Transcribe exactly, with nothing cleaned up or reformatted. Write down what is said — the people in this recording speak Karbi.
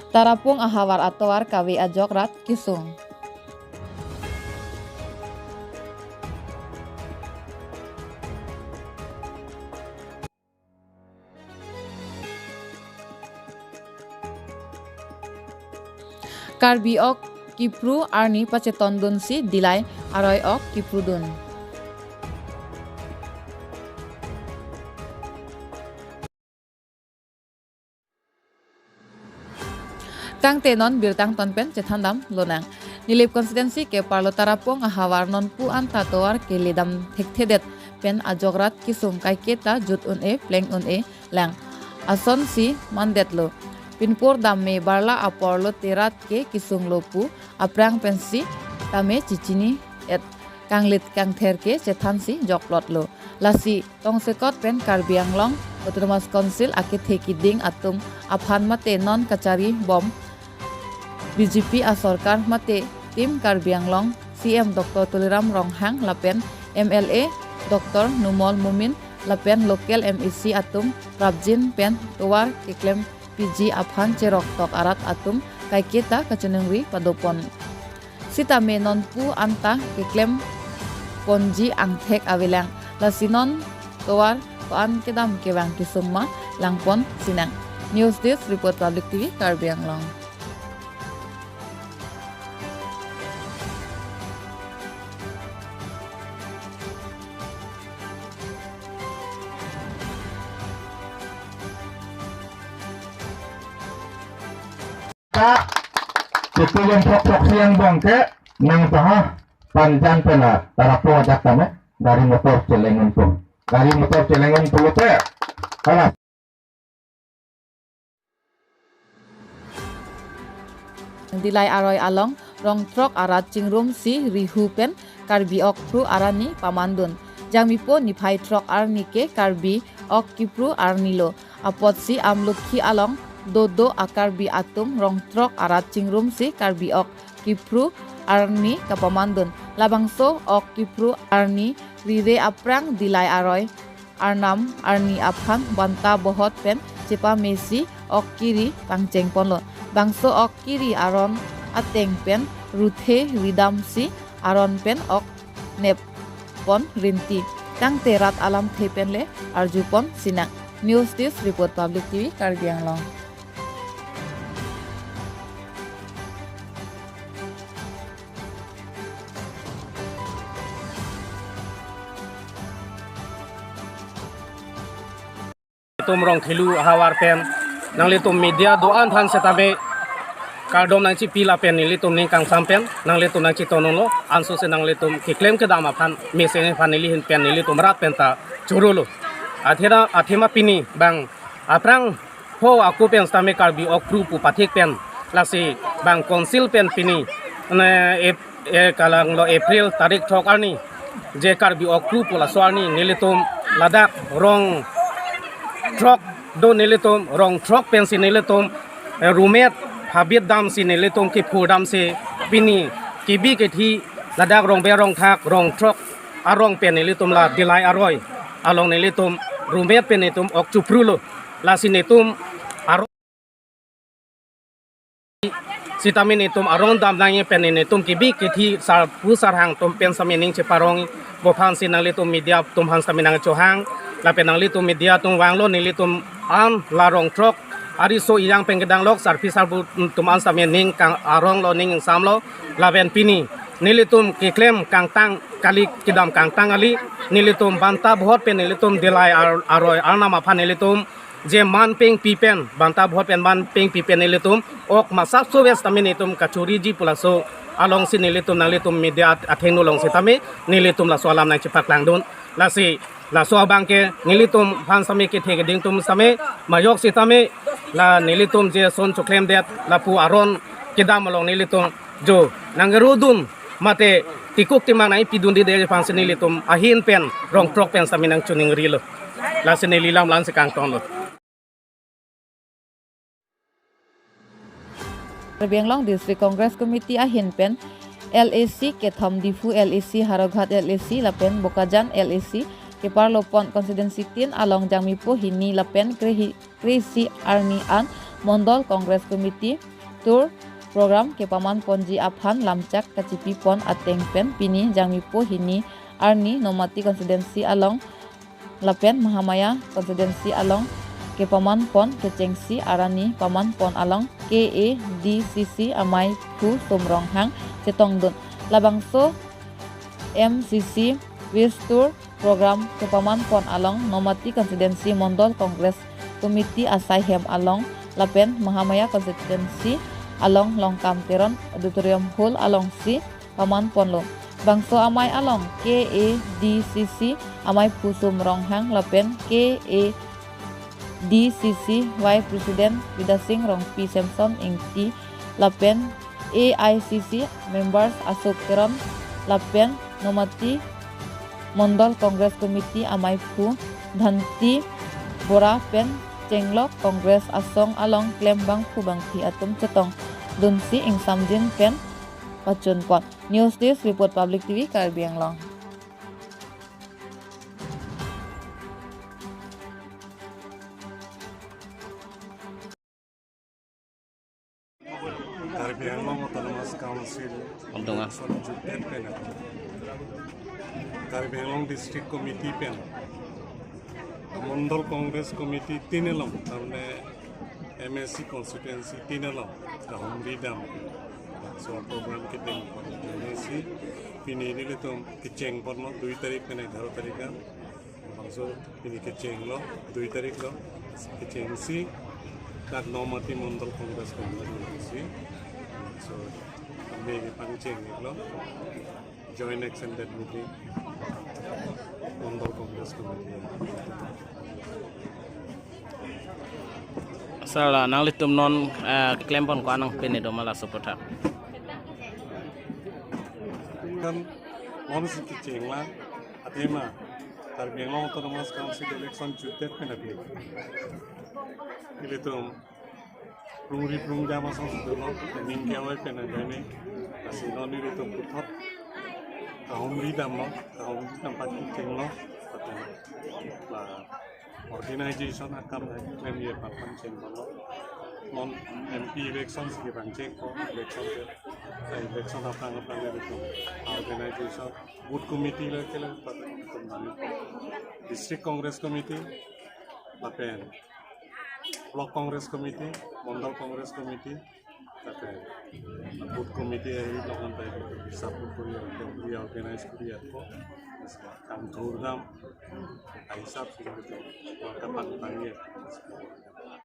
Tarapung ahavar atovar kave ajok rat kesung. Karbi ok kepru arni pachetondunsi Dillai aroi ok keprudun. Tangte non birta angton pen chethandam lonang. Nilip constituency keparlo Tarapung ahavar nonpu anta tovar keledam thekthedet pen ajok rat kesung kaiketa jut un-e pleng un-e lang asonsi mandetlo. Pinpur dam me barla apor lote rat ke kesunglo pu aphrang pensi tame chechini-et kanglit kangther ke chethansi jokplotlo. Lasi tongsekot pen Karbi Anglong Autonomous Council akethe kiding atum aphan mate non kachari bom B J P asorkar mate Team Karbi Anglong C M Doctor Tuliram Ronghang lapen M L A Doctor Numal Momin lapen local M A C atum prapjin pen tovar keklem piji aphan cheroktok arat atum kaiketa kachiningri padopon. Sitame nonpu anta keklem ponji angthek avelang. Lasi non tovar ko-an kedam kevang kesung ma langpon sinang. News Desk Report, Public T V Karbi Anglong. Ta, itu yang pok-pok siang bangke, nang paha, panjan pela, tarapo ajak tame, gari motor chelengun pun. Gari motor chelengun pun te, kalas. Dillai aroi along rong throk arat chingrumsi rihu pen Karbi ok phru arni pamandun. Jangmipo niphai throk arni ke Karbi ok kephru arni lo. Apotsi Amlokhi along dodo a Karbi atum rong throk arat chingrumsi Karbi ok kephru arni kapamandun. Labangso ok kephru arni rire aphrang Dillai aroi Arnam arni aphan banta bohot pen chepamesi ok kiri pangchengponlo. Bangso ok kiri aron ateng pen ruthe ridamsi aron pen ok neppon rinti. Tangte rat alamthe pen le arjupon sinang. News Desk Report, Public T V Karbi Anglong. Itum Rongkhelu ahavar pen nanglitum media do-an aphan setame kardom nangchipi lapen nelitum ning kangsam pen nanglitum nangchitonlo, ansose nanglitum keklem kedam aphan mesen aphan neli ahin pen nelitum rat pen ta chorolo. Athena athema pini bang aphrang ho ako pen setame Karbi ok phru pu pathik pen lasi bang council pen pini ne ep-, e kalanglo April tarik throk arni je Karbi ok phru pu laso arni nelitum ladak rong throk do, nelitum rong throk pensi nelitum, eh, rumet habit damsi nelitum kephur damsi pini kebi kethi ladak rongbe rongthak rong throk arong pen nelitum la Dillai aroi along nelitum rumet pen netum ok choprulo. Lasi netum arong sitame netum arong dam nangji pen netum kebi kethi sarpo sarhang atum pen setame ning cheparong bo aphansi nanglitum media atum aphan setame nangchohang lapen nanglitum media atum vanglo, nelitum an la rong throk ariso ejang pen kedang lok sarpi sarpo atum an setame ning kang aronglo, ning ingsamlo lapen pini nelitum keklem kangtang kali, kedam kangtang kali, nelitum banta bohot pen nelitum Dillai ar-, aroi Arnam aphan nelitum je man pengpi pen, banta bohot pen man pengpi pen nelitum ok masap so ves tamin netum kachoriji pu laso alongsi nelitum nanglitum media at-, athengno along setame nelitum laso alam nangchepaklangdun. Lasi laso abang ke nelitum aphan setame kethe keding atum setame majok setame la nelitum je ason choklemdet lapu aron kedam along nelitum jo nangrudun mate tikuk timang nangpidunde aphansi nelitum ahin pen rong throk pen setame nangchiningrilo. Lasi neli lam la-ansi kangtonlo. Karbi Anglong District Congress Committee ahin pen L A C kethom, Diphu L A C, Howraghat L A C lapen Bokajan L A C keparlopon constituency tin along Jangmipo hini lapen krehi-, kre-isi arni an Mondol Congress Committee Tour program kepaman ponji aphan lamchak kachipi pon ateng pen pini Jangmipo hini arni Nomati constituency along lapen Mahamaya constituency along kepaman pon kechengsi arani paman pon along K A D C C amei phu Sum Ronghang chetongdun. Labangso M C C Wish Tour program kepaman pon along Nomati constituency Mondol Congress Committee asai hem along lapen Mahamaya constituency along Longkam Teron Auditorium Hall alongsi paman ponlo. Bangso amei along K A D C C amei phu Sum Ronghang lapen K A D C C Vice President Bidya Sing Rongpi, Samson Ingti lapen A I C C members Ashok Teron lapen Nomati Mondol Congress Committee amei phu Dhanti Bora pen chenglok Congress asong along klem bangphu bangphi atum chetongdunsi ingsamjin pen pachun pon. News Desk Report, Public T V Karbi Anglong. Karbi Anglong Autonomous Council Autonga. Election jutdet pen, Karbi Anglong District Committee pen Mondol Congress Committee tin along, tarmane M A C constituency tin along kahumri dam. So program keteng pon M A C pini nelitum kecheng ponlo dui tarik pen egharo tarik an. Bangso pini kechenglo, dui tarik lo, kechengsi dak Nomati Mondol Congress Committee si. So, kami pangcheng lo, Joint Extended Meeting, Mondol Congress Committee. Sir, la nanglitum non, eh, keklem pon ko-an nangpinedun ma laso aputhak? Kan, non si kecheng la, athema, Karbi Anglong Autonomous Council election jutdet pen aphi ilitum prungri prungdam asong si dolo, ning ke-oi pen abang ni, lasi non ilitum puthot kahumri damlo, kahumri dam pachenglo, patan la organization akam hai klemji aphan pacheng ponlo. Non M P election si pachengpo, election ke, eh, election aphrang aphrang ilitum organization, booth committee lo kele patan ilitum mani, District Congress Committee, lapen Block Congress Committee, Mondol Congress Committee, lapen Booth Committee, eh, ilitum anta ilitum hisab kuri, organize kuri ako, kam thur dam, hisab si ilitum kapangpangji.